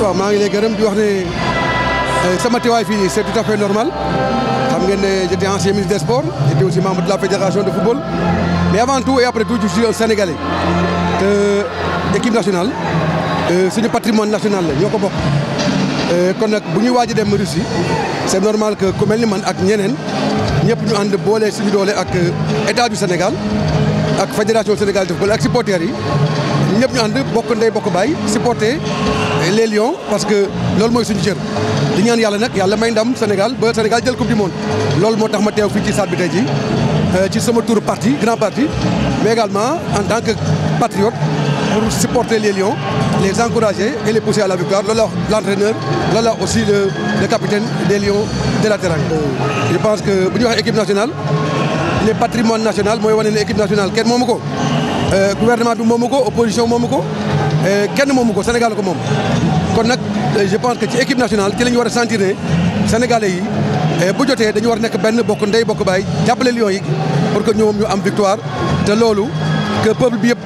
waaw maa ngi lay gërëm di wax ne sama teewaay fii c'est tout à fait normal xam ngeen ne j'étais ancien ministre des sports j'étais aussi membre de la fédération de football mais avant tout et après tout je suis un Sénégalais te équipe nationale suñu patrimoine national la ñoo ko bokk kon nag bu ñuy waaj a dem Russie c'est normal que ku mel ni man ak ñeneen ñëpp ñu ànd boole suñu doole ak état du Sénégal ak fédération sénégalaise de football ak supporters yi ñëpp ñu ànd bokk ndey bokk baay supporter les Lions parce que loolu mooy suñu cër di ñaan yàlla nag yàlla may ndam Sénégal ba Sénégal jël coupe du monde loolu moo tax ma teew fii ci stade bi tey jii ci sama tour parti grand parti mais également en tant que patriote pour supporter les Lions les encourager et les pousser à la victoire loolu la wax l'entraîneur loolu la aussi le capitaine des Lions de la Teranga. Je pense que bu ñu waxee équipe nationale le patrimoine national mooy wane ne équipe nationale kenn moomu ko gouvernement bi moomu ko opposition moomu ko kenn moomu ko Sénégal ko moom kon nag je pense que ci équipe nationale ci la ñu war a sentir ne Sénégalais yi bu jotee dañu war nekk benn bokk ndey bokk baay jàppale Lions yi pour que ñoom ñu am victoire te loolu que peuple bi yëpp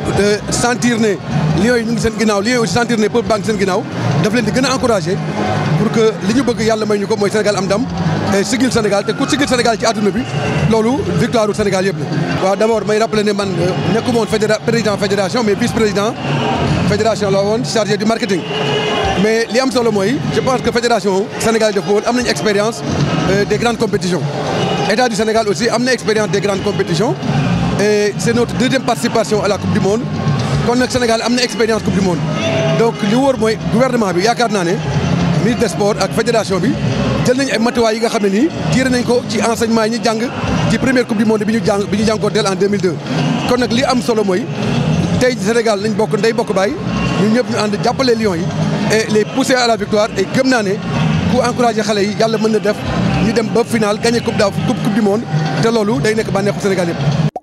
sentir ne Lions yi ñu ngi seen ginnaaw Lions yi aussi sentir ne peuple baa ngi seen ginnaaw daf leen di gën a encourager pour que li ñu bëgg yàlla may ñu ko mooy Sénégal am ndam sigil Sénégal te ku sigil Sénégal ci àdduna bi loolu victoire du Sénégal yëpp la. waaw d'abord may rappeler ne man nekkuma woon président fédération mais vice président fédération la woon chargé du marketing mais li am solo mooy je pense que fédération sénégalaise de football am nañu expérience des grandes compétitions état du Sénégal aussi am na expérience des grandes compétitions et c'est notre deuxième participation à la coupe du monde kon nag Sénégal am na expérience coupe du monde donc li wóor mooy gouvernement bi yaakaar naa ne ministre des sports ak fédération bi jël nañ ay matuwaay yi nga xam ne nii tiré nañ ko ci enseignement yi ñu jàng ci première coupe du monde bi ñu jànkoonteel en 2002 kon nag li am solo mooy tey Sénégal nañ bokk ndey bokk baay ñun ñëpp ñu ànd jàppale Lions yi et les pousser à la victoire et gëm naa ne ku encourager xale yi yàlla mën na def ñu dem ba final gagner coupe du monde te loolu day nekk bànneexu Sénégal yëpp